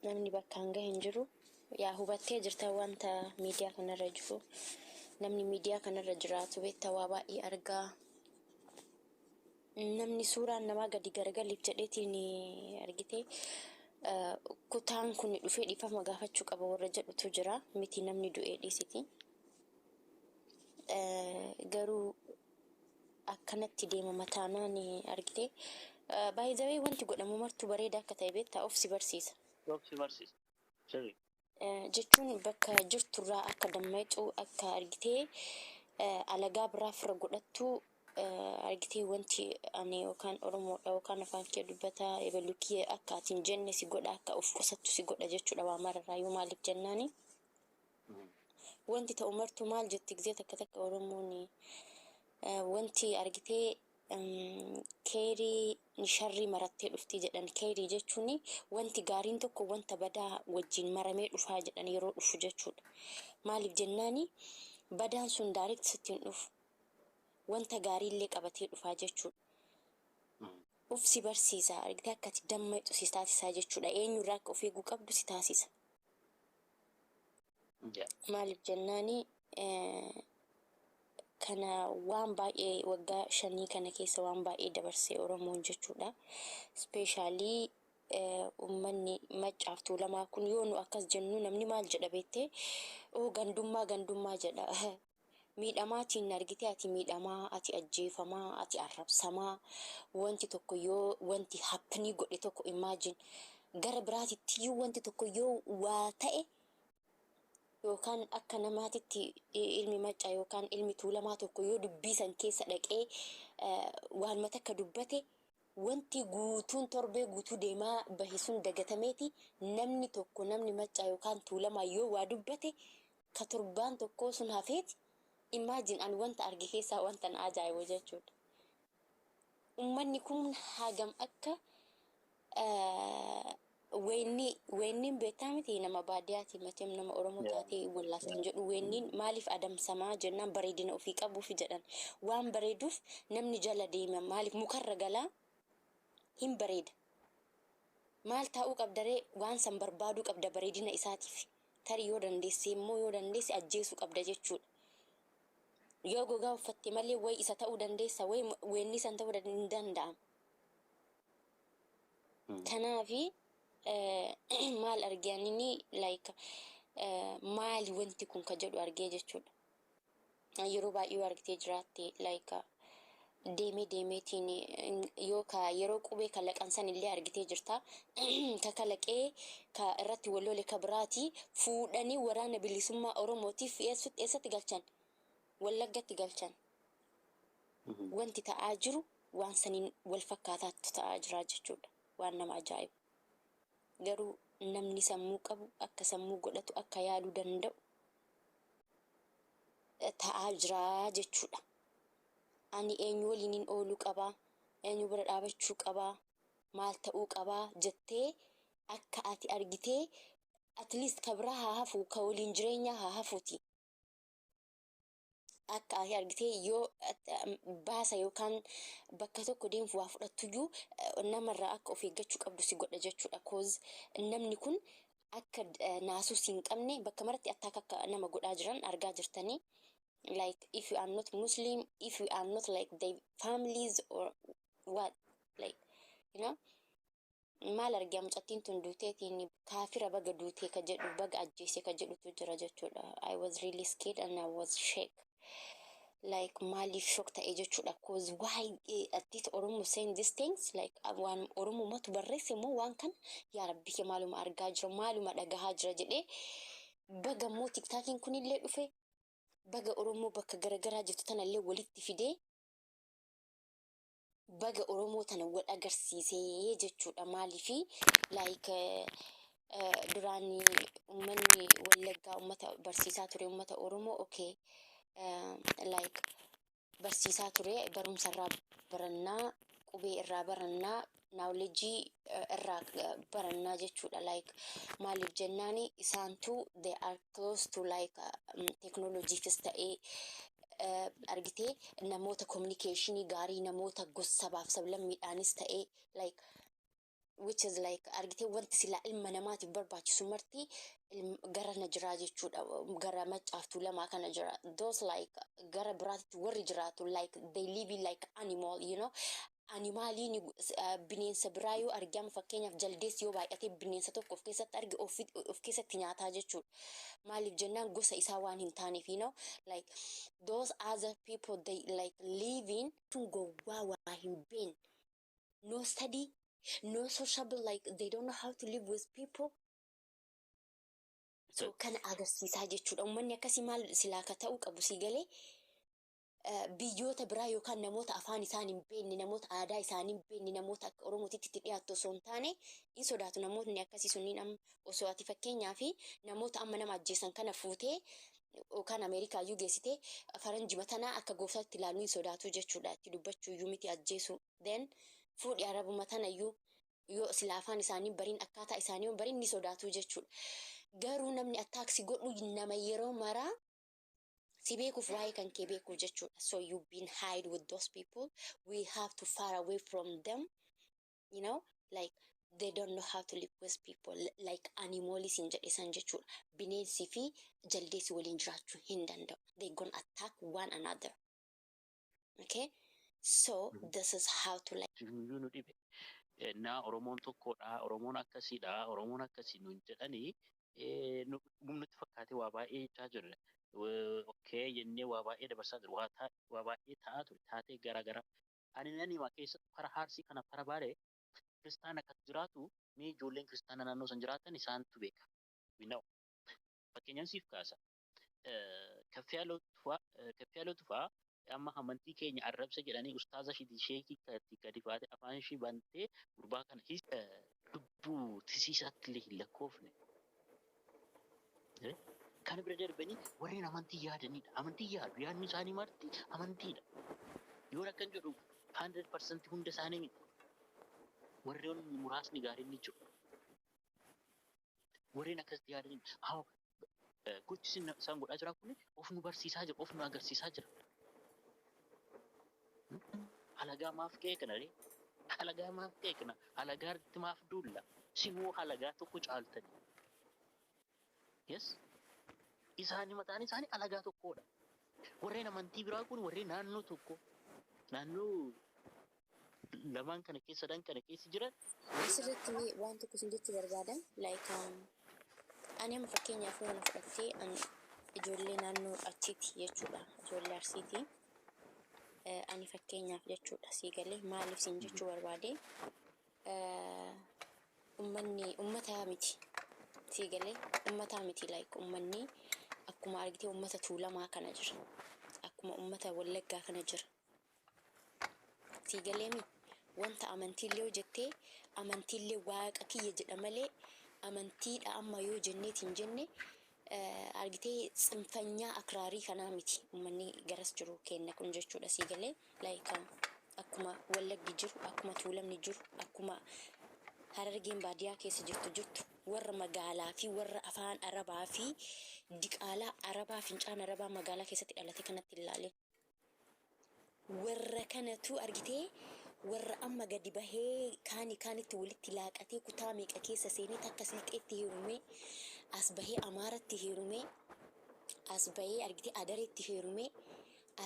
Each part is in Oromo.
Namni bakkaan gahe hin jiru. Yaa, hubattee jirta wanta miidiyaa kanarra jiru. Namni miidiyaa kanarra jiraatu beektaa, waa baay'ee argaa. Namni suuraan namaa gadi garagaliif jedheetiin argite kutaan kun dhufee dhiifama gaafachuu qaba warra jedhutu jira. Miti, namni du'ee dhiisiti. Garuu akkanatti deemama taanaan argite. Baay'ee wanti godhamu martuu bareeda akka ta'e beektaa, of si barsiisa. Of si barsiisa. Sirrii. Jechuun bakka jirturraa akka dammaqxu, akka argitee alagaa biraa fira godhattu argitee, wanti ani yookaan Oromoodha yookaan afaan kee dubbataa ebalukii akka ati hin jenne si godha, akka of qusattu si godha jechuudha waa mararraa. Maaliif jennaani, wanti ta'u martuu maal jetti, gizee takka takka Oromoon wanti argitee keerii sharrii marattee dhufti jedhan. Keerii jechuun wanti gaariin tokko wanta badaa wajjin maramee dhufaa jedhan yeroo dhufu jechuudha. Maaliif jennaani, badaan sun direct sitti hin dhufu. Wanta gaariillee qabatee dhufaa jechuudha. Uf si barsiisa, argitee, akka ati dammaqxu si taasisaa jechuudha. Eenyurraa akka of eeguu qabdu si taasisa. Maaliif jennaani, kana waan baay'ee waggaa 5 kana keessa waan baay'ee dabarsee Oromoon jechuudha. Especially uummanni Maccaaf Tuulamaa kun, yoo nu akkas jennu namni maal jedha beektee? Oo, gandummaa gandummaa jedha. Miidhamaatiin argitee, ati miidhamaa, ati ajjeefamaa, ati arrabsamaa, wanti tokko yoo wanti happen godhe tokko, imagine, gara biraatitti wanti tokko yoo waa ta'e yookaan akka namaatitti ilmi Maccaa yookaan ilmi Tuulamaa tokko yoo dubbii san keessa dhaqee waan takka dubbate, wanti guutuun torbee guutuu deemaa bahe sun dagatameeti, namni tokko, namni Maccaa yookaan Tuulamaa yoo waa dubbate, ka torbaan tokkoo sun hafeeti. Imagine, ani wanta arge keessaa wanta na ajaa'ibu jechuudha. Uummanni kun hagam akka weenni, weenniin beektaa miti, nama baadiyyaati matem, nama Oromoo taatee wallaaltan jedhu. Weenniin maaliif adamsamaa jennaan, bareedina ofii qabuufi jedhan. Waan bareeduuf namni jala deema. Maaliif mukarra galaa? Hin bareeda. Maal taa'uu qabdaree? Waan san barbaaduu qabda bareedina isaatiif. Tarii yoo dandeesse immoo, yoo dandeesse ajjeesuu qabda jechuudha. Yoo gogaa uffatte malee wayi isa ta'uu dandeessa, wayi weenni san ta'uu hin danda'amu. Kanaafi maal argee anini, like, maali wanti kun ka jedhu argee jechuudha. Yeroo baay'ee yoo argitee jiraatte, like, deemee deemeetiin yoo ka yeroo qubee kalaqan san illee argitee jirta. Ka kalaqee ka irratti wal lole ka biraati fuudhanii Waraana Bilisummaa Oromootiif eessatti galchan? Wallaggatti galchan. Wanti ta'aa jiru waan saniin wal fakkaataatti ta'aa jira jechuudha. Waan nama ajaa'ibu. Garuu namni sammuu qabu akka sammuu godhatu, akka yaaduu danda'u ta'aa jira jechuudha. Ani eenyu waliinin ooluu qabaa? Eenyu bira dhaabachuu qabaa? Maal ta'uu qabaa? Jettee akka ati argitee, at least ka biraa haa hafu, ka waliin jireenyaa haa hafuuti. Akka ati argitee yoo baasa yookaan bakka tokko deemtu waa fudhattuyyuu namarraa akka of eeggachuu qabdu si godha jechuudha. 'Cause namni kun akka naasuus hin qabne bakka maratti attack akka nama godhaa jiran argaa jirtanii. Like, if you are not Muslim, if you are not like the families or what, like, maal argaa, mucattiin tun duuteetiin kaafira, baga duutee ka jedhu, baga ajjeese ka jedhutu jira jechuudha. I was really scared and I was shake. Like, maaliif shock ta'e jechuudha. 'Cause why at least Oromo saying these things, like, waan Oromumatu barreesse immoo waan kana, yaa Rabbi kee, maaluma argaa jira, maaluma dhagahaa jira jedhee. Baga immoo TikTokiin kunillee dhufe, baga Oromoo bakka garagaraa jirtu tanallee walitti fidee, baga Oromoo tana wal agarsiisee jechuudha. Maaliifi, like, duraan uummanni Wallaggaa uummata barsiisaa ture, uummata Oromoo, okay, like, barsiisaa ture, barumsa irraa barannaa, qubee irraa barannaa, knowledge irraa barannaa jechuudha. Like, maaliif jennaani, isaantu they are close to, like, teknooloojiifis ta'ee argitee, namoota communication gaarii, namoota gosa sabaaf sablammiidhaanis ta'ee, like, Which is like, argitee, wanti silaa ilma namaatiif barbaachisu marti gara na jiraa jechuudha. Gara Maccaaftuu Lamaa kana jira. Those like gara biraatti warri jiraatu, like they live like animal. Animaliin bineensa biraa yoo argama, fakkeenyaaf jaldeessi yoo baay'ate, bineensa tokko of keessatti arge, of keessatti nyaataa jechuudha. Maaliif jennaan gosa isaa waan hin taaneef. Like those other people, they like living tun gowwaa waa hin beekne. No study, no sociable, like they don't know how to live with people. So kana agarsiisaa jechuudha. Uummanni akkasii maal silaa ka ta'uu qabu, si galee, biyyoota biraa yookaan namoota afaan isaan hin beekne, namoota aadaa isaanii hin beekne, namoota akka Oromootitti itti dhiyaattu osoo hin taane hin sodaatu namootni akkasii sunniin. Amma osoo ati fakkeenyaa fi namoota amma nama ajjeesan kana fuutee yookaan Ameerikaa iyyuu geessitee, faranjii matanaa akka gooftaatti ilaaluu hin sodaatu jechuudha. Itti dubbachuu iyyuu miti, ajjeesu. Then fuudhi arabuma tana iyyuu, yoo sila afaan isaanii bariin, akkaataa isaanii bariin, ni sodaatu jechuudha. Garuu namni attack si godhu nama yeroo maraa si beekuuf, waa'ee kan kee beekuuf jechuudha. So you been hide with those people. We have to far away from them. Like they don't know how to live with people. Like animals hin jedhe san jechuudha. Bineensi fi jaldeessi waliin jiraachuu hin danda'u. They gonna attack one another. Okay? So this is how to like Jiruyyuu nu dhibe. Naa Oromoon tokkodha, Oromoon akkasiidha, Oromoon akkasii nuun jedhanii nutti fakkaatee waa baay'ee jechaa jirra. Okay jennee waa baay'ee dabarsaa jiru. Waa baay'ee ta'aa ture. Taatee garaa garaa. Ani nan hima, keessattuu karaa Arsii kana, fara Baalee kiristaana kan jiraatu, mee ijoolleen kiristaana naannoo san jiraatan isaantu beeka. We know. Fakkeenyaan siif kaasa. Kaffiyaaloo Tufaa amma amantii keenya arrabsa jedhanii ustaaza ishiitii sheekii gadi baate afaan ishii bantee gurbaa kana lubbuu tisiisaatti illee hin lakkoofne. Kana bira darbanii warreen amantii yaadanidha. Amantii yaadu, yaadni isaanii marti amantiidha. Yoo akkan jedhu 100% hunda isaanii miti. Warreen muraasni gaariin ni jiru. Warreen akkasitti yaadanidha. Haa, gochi isaan godhaa jira kun of nu barsiisaa jira, of nu agarsiisaa jira. Halagaa maaf qeeqna ree? Halagaa maaf qeeqna? Halagaatti maaf duulla? Sinuu halagaa tokko caaltani. Yes. Isaanii mataan isaanii alagaa tokkodha. Warreen amantii biraa kun warreen naannoo tokko, naannoo lamaan kana keessa, sadan kana keessa jiran. Asirratti mee waan tokko isin jechuu barbaadan, like ani amma fakkeenyaaf yoo na fudhattee, ani ijoollee naannoo achiiti jechuudha, ijoollee Arsiiti. Ani fakkeenyaaf jechuudha, sii galee, maaliif isin jechuu barbaade, ummanni ummata miti, sii galee, ummataa miti. Like ummanni akkuma argitee ummata Tuulamaa kana jira, akkuma ummata Wallaggaa kana jira, sii galeemi. Wanta amantiillee yoo jettee, amantiillee waaqa kiyya jedha malee, amantiidha amma yoo jenneet hin jenne, argitee, tsinfanyaa akraarii kanaa miti ummanni garas jiru kenna kun jechuudha, sii galee. Like akkuma Wallaggi jiru, akkuma Tuulamni jiru, akkuma Harargeen baadiyyaa keessa jirtu jirtu, warra magaalaa fi warra afaan Arabaa fi diqaalaa Arabaa, fincaan Arabaa magaalaa keessatti dhalate kanatti ilaaleen. Warra kanatu, argitee, warra amma gadi bahee kaani kaanitti walitti laaqatee, kutaa meeqa keessa seenee, takka Silxeetti heerumee as bahee, Amaaratti heerumee as bahee, argitee, Adareetti heerumee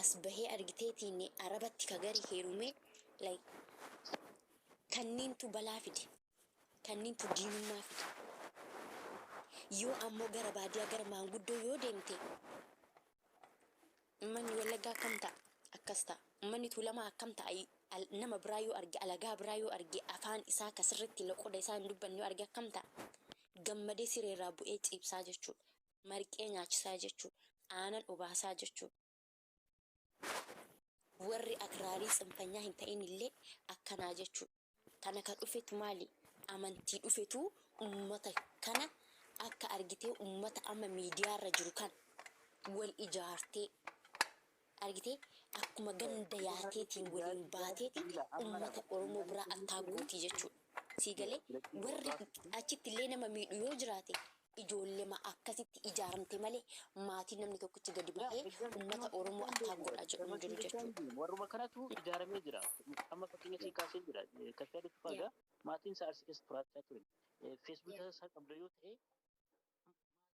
as bahee, argiteetiin Arabatti kagari heerumee, like kanniintu balaa fide, kanniintu diinummaa fide. Yoo ammoo gara baadiyyaa, gara maanguddoo yoo deemte, ummanni Wallaggaa akkam ta'a? Akkas ta'a. Ummanni Tuulamaa akkam ta'a? Nama biraa yoo arge, alagaa biraa yoo arge, afaan isaa kasirritti loqoda isaa hin dubbanne yoo arge, akkam ta'a? Gammadee sireerraa bu'ee ciibsaa jechuudha, marqee nyaachisaa jechuudha, aanan obaasaa jechuudha. Warri akraarii tsinfanyaa hin ta'in illee akkanaa jechuudha. Kana kan dhufetu maali? Amantii dhufetu ummata kana akka, argitee, ummata amma miidiyaarra jiru kan wal ijaartee, argitee, akkuma ganda yaateetiin waliin baateetiin ummata Oromoo biraa attaak gootii jechuudha. Sii galee, warri achitti illee nama miidhu yoo jiraate Ijoollema akkasitti ijaaramte malee maatiin namni tokkichi gadi bahee uummata Oromoo akkaan godhaa jedhu hin jiru jechuudha. Warruma kanatu ijaaramee jira. Amma fakkeenya sii kaasee jira. Kaffee Tufaa maatiin isaa Arsii keessa turaachaa ture. Feesbuukii isaa qabda yoo ta'e